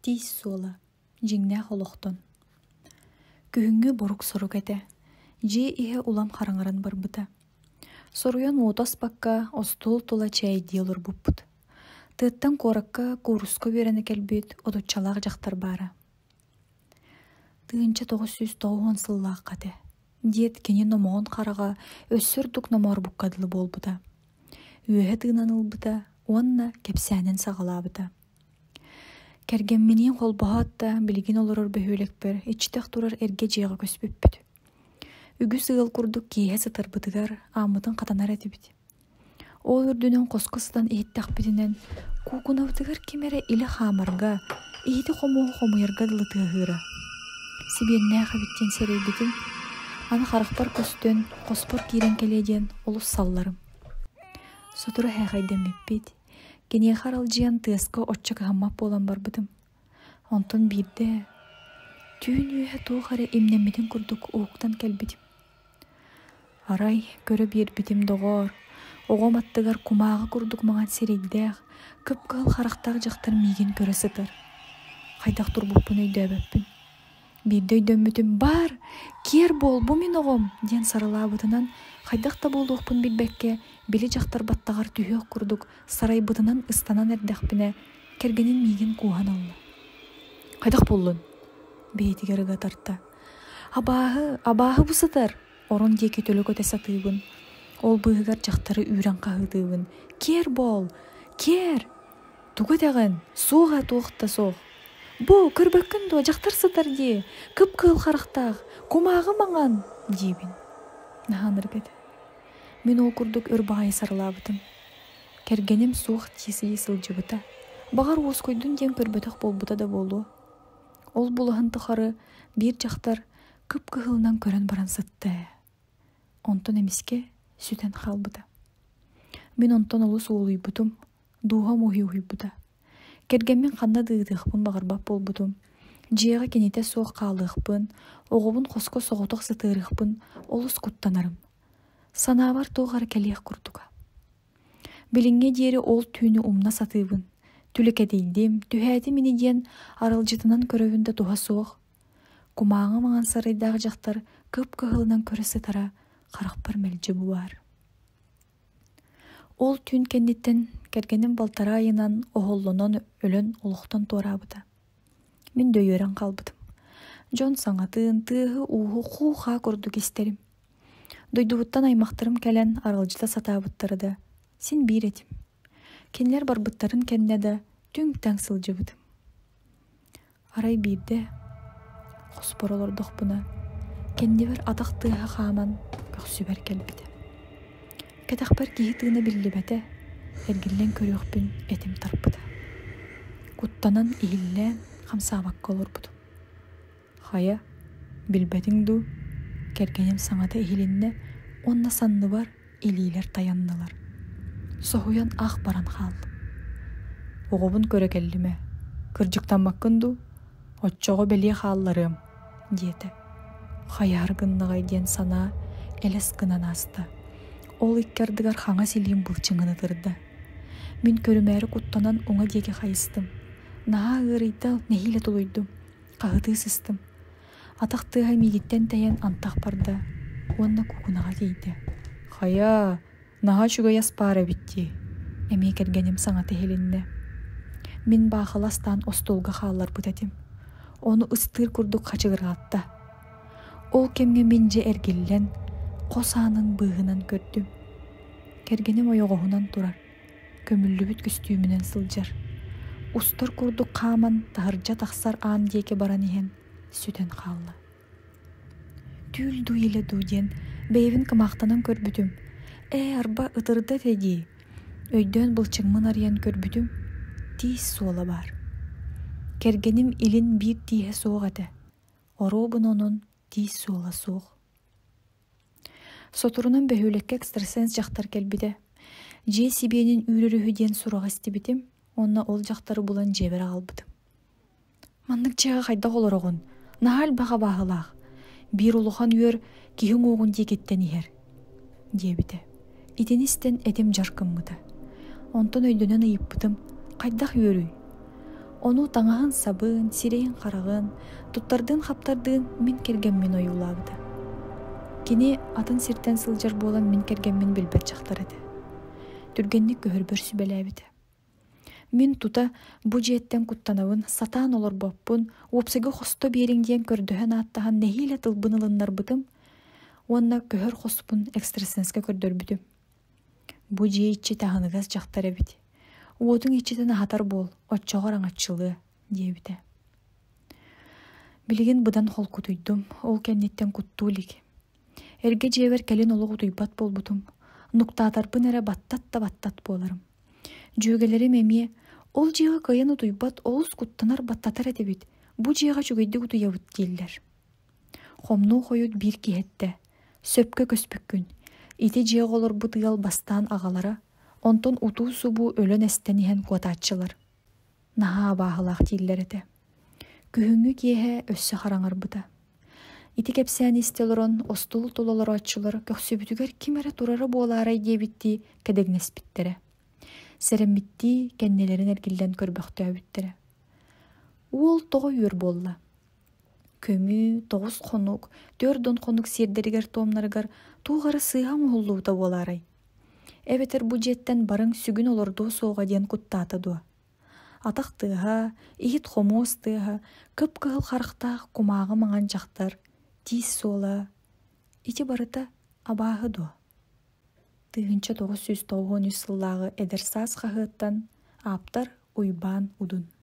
Тиис суола, дьиҥнээх олохтон. Күһүҥҥү борук-сорук этэ, дьиэ иһэ улам хараҥаран барбыта. Соруйан уоту аспакка, остуол тула чээйдии олорбуппут. Тыаттан куоракка кууруска үөрэнэ кэлбит отуччалаах дьахтар баара. 1990 сыллаахха этэ, диэт кини номоҕон хараҕа өссө ордук номоорбукка дылы буолбута. Үөһэ тыынан ылбыта уонна кэпсээнин саҕалаабыта. Кэргэмминиин холбоһоот да, билигин олорор бөһүөлэкпэр иччитэх турар эргэ дьиэҕэ көспүппүт. Үгүс ыал курдук киэһэ сытарбытыгар ааммытын хатанар этибит. Ол үрдүнэн хоско сытан иһиттэхпитинэн, куукунабытыгар ким эрэ илэ хаамарга, иһити-хомуоһу хомуйарга дылы тыаһыыра. Сибиэннээх эбит диэн сэрэйбитим. Аны харахпар көстөн, хоспор киирэн кэлиэ диэн олус салларым. Сотору эһээхэйдэммиппит. Киниэхэ аралдьыйан тыаска оччо кыһаммат буолан барбытым. Онтон биирдэ түүн үөһэ туох эрэ имнэммитин курдук уһуктан кэлбитим. Арай көрө биэрбитим доҕоор, оҕом аттыгар кумааҕы курдук маҥан сирэйдээх, кып-кыһыл харахтаах дьахтар миигин көрө сытар. Хайдах турбуппун өйдөөбөппүн. Биирдэ өйдөммүтүм баар, киэр буол, бу мин оҕом диэн сарылаабытынан хайдах да буолуохпун билбэккэ, били дьахтар баттаҕар түһүөх курдук сарайбытынан ыстанан эрдэхпинэ, кэргэним миигин кууһан ылла. Хайдах буоллун? Бэйэтигэр ыга тарта. Абааһы, абааһы бу сытар! Орон диэки төлө көтө сатыыбын. Ол быыһыгар дьахтары үүрэн хаһыытыыбын. Киэр буол! Киэр! Тугу этэҕин? Суох ээ, туох да суох. Бу, көрбөккүн дуо, дьахтар сытар дии, кып-кыһыл харахтаах, кумааҕы маҥан, диибин. Наһаа ынырык этэ. Мин ол курдук өр баҕайы сарылаабытым. Кэргэним суох дии сии сылдьыбыта. Баҕар уоскуйдун диэн көрбөтөх буолбута да буолуо. Ол булаһын тухары биир дьахтар кып-кыһылынан көрөн баран сытта ээ. Онтон эмискэ сүтэн хаалбыта. Мин онтон олус уолуйбутум, дууһам уһуйбута. Кэргэммин ханна да ыытыахпын баҕарбат буолбутум. Дьиэҕэ кинитэ суох хаалыахпын, оҕобун хоско соҕотох сытыарыахпын олус куттанарым. Санаабар туох эрэ кэлиэх курдуга. Билиҥҥэ диэри ол түүнү умна сатыыбын. Түлэкэдийдим, түһээтим ини диэн аралдьытынан көрөбүн да туһа суох. Кумааҕы маҥан сарайдаах дьахтар кып-кыһылынан көрө сытара харахпар мэлдьи бу баар. Ол түүн кэнниттэн кэргэним балтараа ыйынан оһоллонон өлөн олохтон туораабыта. Мин дөйүөрэн хаалбытым. Дьон саҥатын, тыаһы-ууһу хуу-хаа курдук истэрим. Дойдубуттан аймахтарым кэлэн аралдьыта сатаабыттара да, син биир этим. Кинилэр барбыттарын кэннэ да түҥ-таҥ сылдьыбытым. Арай биирдэ хоспор олордохпуна, кэннибэр атах тыаһа хааман көхсүбэр кэлбитэ. Кэтэхпэр киһи тыына биллибэтэ, эргиллэн көрүөхпүн этим тарпыта. Куттанан иһиллээн хамсаабакка олорбутум. Хайа, билбэтиҥ дуу? Кэргэним саҥата иһилиннэ уонна санныбар илиилэр тайаннылар. Соһуйан ах баран хааллым. Оҕобун көрө кэллим ээ, кырдьыктаммаккын дуу? Оччоҕо бэлиэ хаалларыам, диэтэ. Хайаары гыннаҕай диэн санаа элэс гынан ааста. Ол икки ардыгар хаҥас илиим былчыҥын ытырда. Мин көрүмээри куттанан уҥа диэки хайыстым. Наһаа ыарыйда, нэһиилэ тулуйдум. Хаһытыы сыстым. Атах тыаһа миигиттэн тэйэн антах барда уонна куукунаҕа тиийдэ. Хайа, наһаа үчүгэй ас баар эбит дии, эмиэ кэргэним саҥата иһилиннэ. Мин баахыла астаан остуолга хаалларбыт этим. Ону ыстыыр курдук хачыгыраатта. Ол кэмҥэ мин дьэ эргиллэн, хос аанын быыһынан көрдүм. Кэргэним ойоҕоһунан турар. көмүллүбүт көстүүмүнэн сылдьар. Устар курдук хааман таһырдьа тахсар аан диэки баран иһэн сүтэн хаалла. Түүл дуу илэ дуу диэн бэйэбин кымаахтанан көрбүтүм. Ээ, арба ытырда этэ дии. Өйдөөн былчыҥмын арыйан көрбүтүм, тиис суола баар. Кэргэним илин биир тииһэ суох этэ. Оруобун онон тиис суола суох. Соторунан бөһүөлэккэ экстрасенс дьахтар кэлбитэ. Дьиэ сибиэнин үүрэр үһү диэн сураҕы истибитим уонна ол дьахтары булан дьиэбэр аҕалбытым. Маннык дьиэҕэ хайдах олороҕун? Наһаа элбэх абааһылаах. Биир улахан үөр киһи уҥуоҕун диэкиттэн иһэр, диэбитэ. Итини истэн этим дьар гыммыта. Онтон өйдөнөн ыйыппытым, хайдах үөрүй? Ону таҥаһын-сабын, сирэйин-хараҕын, туттардыын-хаптардыын мин кэргэммин ойуулаабыта. Кини атын сиртэн сылдьар буолан мин кэргэммин билбэт дьахтар этэ. Түргэнник көһөрбөр сүбэлээбитэ. Мин тута бу дьиэттэн куттанабын, сатаан олорбоппун, уопсайга хосто биэриҥ диэн көрдөһөн-ааттаһан нэһиилэ тылбын ылыннарбытым уонна көһөр хоспун экстрасенскэ көрдөрбүтүм. Бу дьиэ иччитэ аһыныгас дьахтар эбит. Уотуҥ иччитин аһатар буол, оччоҕо араҥаччылыа, диэбитэ. Билигин быдан холкутуйдум, ол кэнниттэн куттуу илик. Эргэ дьиэбэр кэлин олох утуйбат буолбутум, нуктаатарбын эрэ баттат да баттат буоларым. Дьүөгэлэрим эмиэ «Ол дьиэҕэ кыайан утуйбат, олус куттанар, баттатар этибит, бу дьиэҕэ үчүгэйдик утуйабыт» дииллэр. Хомнуо хойут биир киһи эттэ: «Сөпкө көспүккүн. Ити дьиэҕэ олорбут ыал бастаан аҕалара, онтон утуу-субуу өлөн-эстэн иһэн куотааччылар. Наһаа абааһылаах дииллэр этэ. Күһүҥҥү киэһэ өссө хараҥарбыта. Ити кэпсээни истэ олорон, остуол тула олорооччулар көхсүбүтүгэр ким эрэ турара буолаарай диэбиттии кэдэгнэспиттэрэ. Сэрэммиттии кэннилэрин эргиллэн көрбөхтөөбүттэрэ. Уол тоҕо үөр буолла? Көмүү, тоҕус хонук, түөрт хонук сиэрдэригэр-туомнарыгар туох эрэ сыыһа оҥоһуллубута буолаарай? Эбэтэр бу дьиэттэн барыҥ сүгүн олордуо суоҕа диэн куттаата дуо? Атах тыаһа, иһит-хомуос тыаһа, кып-кыһыл харахтаах кумааҕы маҥан дьахтар, тиис суола ити барыта абааһы дуо? 1993 сыллааҕы «Эдэр саас» хаһыаттан ааптар Уйбаан Удун.